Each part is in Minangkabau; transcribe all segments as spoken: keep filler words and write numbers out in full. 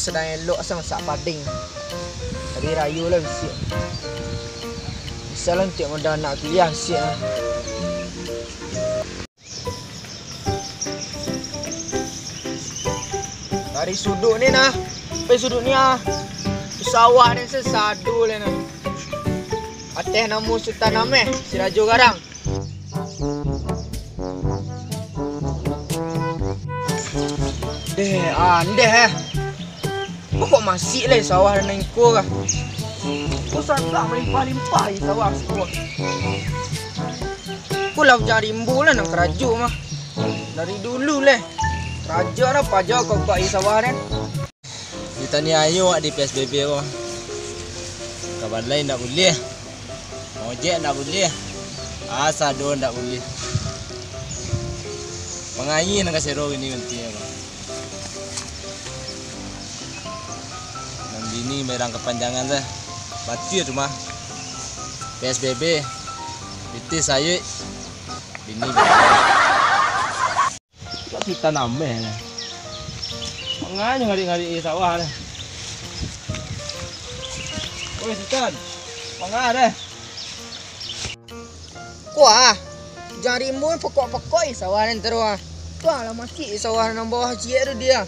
Sadang elok asa masak pading. Hari rayo lah bisuak. Bisa lah untuak modal anak kuliah bisuak lah. Dari suduik ni nah, sampai suduik ni ah. Sawah ni sasado lah nah. Ateh namo Sutan Ameh, si Rajo Garang. Deh, andeh eh. Kok masih lai sawah nan iko kah? Kok santak malimpah-limpah di sawah siko. Kok lah ujan rimbo lah nan karajo mah. Dari dulu leh. Karajo lah paja kok buek di sawah den. Ditaniayo awak di P S B B ko. Ka balai ndak buliah. Ojek ndak buliah. Asa do ndak buliah. Pangayi nan kasero kini ganti ko. Nan bini merang kapanjangan tu. Batua tu mah. P S B B. Pitih sayuik. Bini. Kok Sutan Ameh ni. Manga nyo ngarik-ngarik di sawah ni. Oi Sutan, manga deh. Kuah, ujan rimbo pokok-pokok di sawah ni taruah. Kuah lah masih di sawah nan bawah ciek tu dia.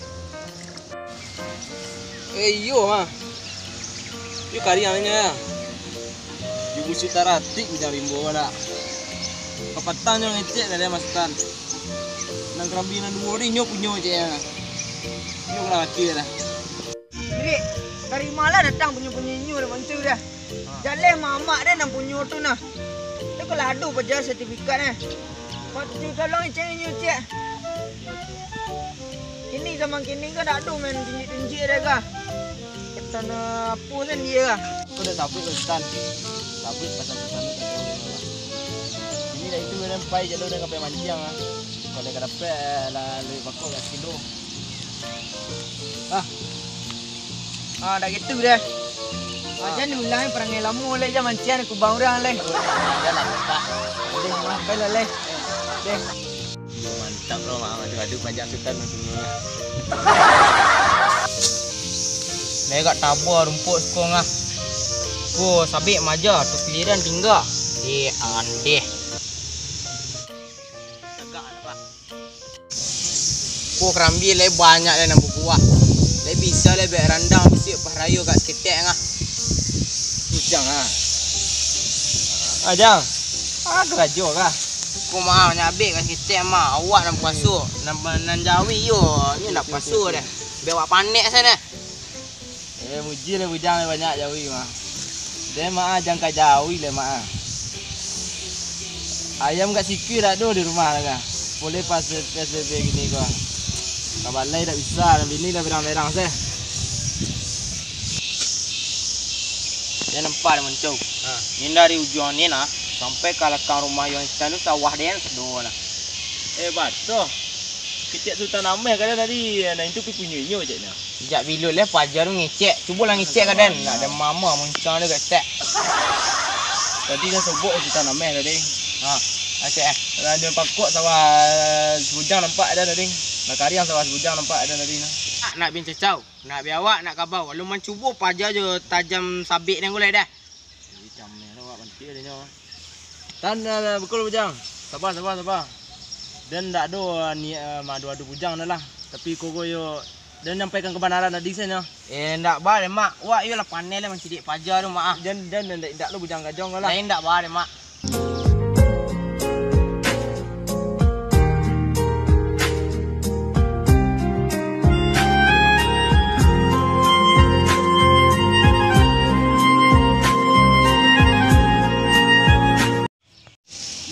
Eh, iyo mah. Iyo kariang inyo ya. Di busuak taratik ujan rimbo nak. Kapatang nyo ngecek dari Mas Tan. Nang karambia nan duo ni inyo punyo cek ya. Inyo kurang atia dah. Dek, dari ma lah datang punyo-punyo inyo dah mantu dah. Jaleh mamak deh nan punyo tu nah. Tu kalau ado paja sertifikat eh. Bantu tolong cek inyo cek. Kini zaman kini kan dak ado main tunjuk-tunjuk deh kah. Petana apo sendiri kah. Kau dah sabuik Ustaz. Sabuik pasal petana. Ini dah itu kan pai jalur dengan pai mancang ah. Kalau dah dapat lah lebih bakal kat kilo. Ah. Ah, dah gitu deh. Ah. Jan diulang parangai lamo lai, jan mancang kubang urang lai. Jan lah, Pak. Deh, maaf lah lai. Deh. Mantap lo, Mak. Aduh, aduh, banyak sutan tu. Negak tabua rumput siko ngah. Ko sabik maja tu pilihan tingga. Di andeh. Tegak lah, Pak. Ko karambia lai banyak lai nan babuah. Lai bisa lai buek randang bisuak pas rayo agak saketek ngah. Bujang ah. Ah, Jang. Ah, karajo kah? Ko mah, nyo abih agak saketek mah. Awak nan puaso. Nan, nan jawi iyo, nyo ndak puaso deh. Buek awak panek sajo. Eh, muji lah bujang lah banyak jawi mah. Deh mak ah, jan ka jawi lah mak ah. Ayam gak sikui dak ado di rumah lah kah. Boleh pas P S B B gini ko. Ka balai dak bisa, nan bini lah berang-berang seh. Jan nampak dah muncul. Ha. Ni dari ujuang ni nah, sampai ka lakang rumah Yuan Sitan tu sawah den sado nah. Eh, batua. Kecek Sutan Ameh kadang tadi, nah itu pi punyo inyo ceknyo. Jak bilo leh paja tu ngecek. Cubolah ngecek ka den. Nak den mama muncang tu ketek. Tadi kan sobok Sutan Ameh tadi. Ha, acek eh. Lah dia pakok sawah Sibujang nampak ada tadi. Lah kariang sawah Sibujang nampak ada tadi nah. Nak bin cacau, nak bin awak, nak kabau. Lalu mancubo paja jo tajam sabik den gulai dah. Jadi cameh lah awak bantik adonyo. Tan, eh, betul Bujang. Sabar, sabar, sabar. Den ndak ado, eh, niat, eh, maadu-adu Bujang dah lah. Tapi kogo yo, den nyampaikan kabanaran tadi sajo. Eh, ndak ba deh, Mak. Wak yo lah paneh lah mancidik paja tu, Mak, ah. Den, den, den, ndak, ndak lo Bujang Gajong lah. Lain ndak ba deh, Mak.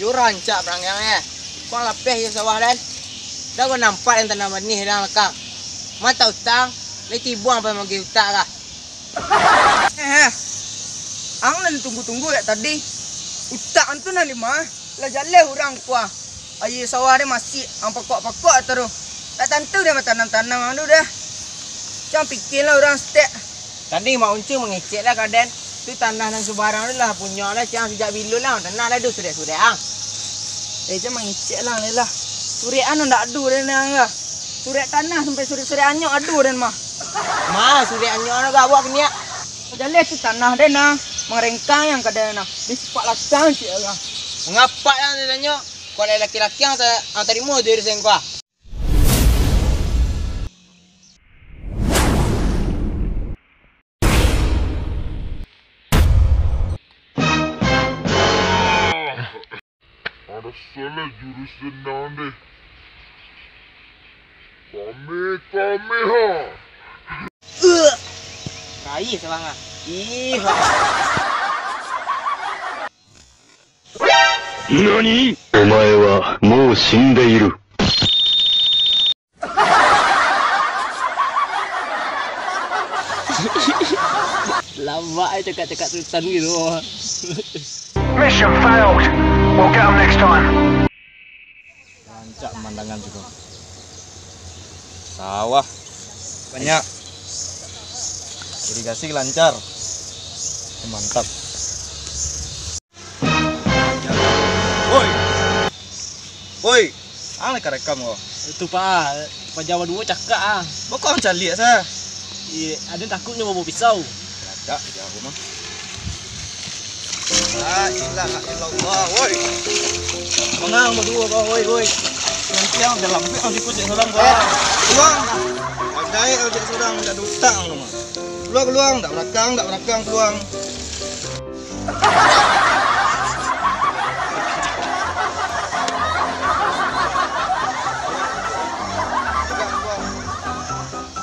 Yo rancak parangkang eh. Kuang lapeh yo sawah den. Dah ko nampak den tanam banih dalam lakang. Mata utang, lai tibuang pai magih utak kah? Eh, eh. Ang nan tunggu-tunggu dek tadi. Utak ang tu nan di ma? Lah jaleh urang kuah. Aia sawah deh masih ang pakok-pakok taruh. Tak tantu deh matanam-tanam ang tu deh. Cang pikilah urang setek. Tadi Mak Uncung mangecek lah ka den. Tu tanah nan subarang tu lah punyo lah cang sejak bilo lah. Tanah lah tu surek-surek ang. Eh, cang mangecek lah ni lah. Surek anu ndak adu den ang lah. Surek tanah sampai surek-surek anyok adu den mah. Ma, suliaknyo no gawak kini, ah. Jaleh tu tanah den nah, mangarengkang yang kadai nah. Di sipak lakang cik lah. Mangapa yang ditanyo? Kok lai laki-laki yang ta-, yang tarimo diri sengko, ah. Ado salah jurus senang deh. Kami, kami ha. Kai salah ngah. Ih. Nani? Omae wa mou shindeiru. Lawak ai cakak-cakak sutan gitu. Mission failed. We'll get 'em next time. Rancak pemandangan juga. Sawah banyak. Irigasi lancar. Mantap. Woi. Woi. Ang ka rekam ko? Itu, Pak. Paja baduo cakak, ah. Bokong caliak sa. Iya, ada takutnya bawa pisau. Ada, ya aku mah. La ilaha illallah, woi. Mangang baduo ko, woi, woi. Nanti ang dalam, ang sikut cek surang ko. Eh, keluar. Paja ang cek surang, dak ada utak ang tu mah. Keluar, keluar, dak belakang, dak belakang, keluar.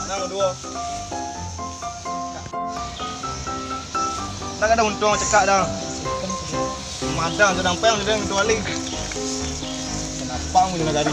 Nang duo. Nang kadang untuang cakak dah. Madang tu nampak yang dia untuang balik. Kenapa aku nak cari?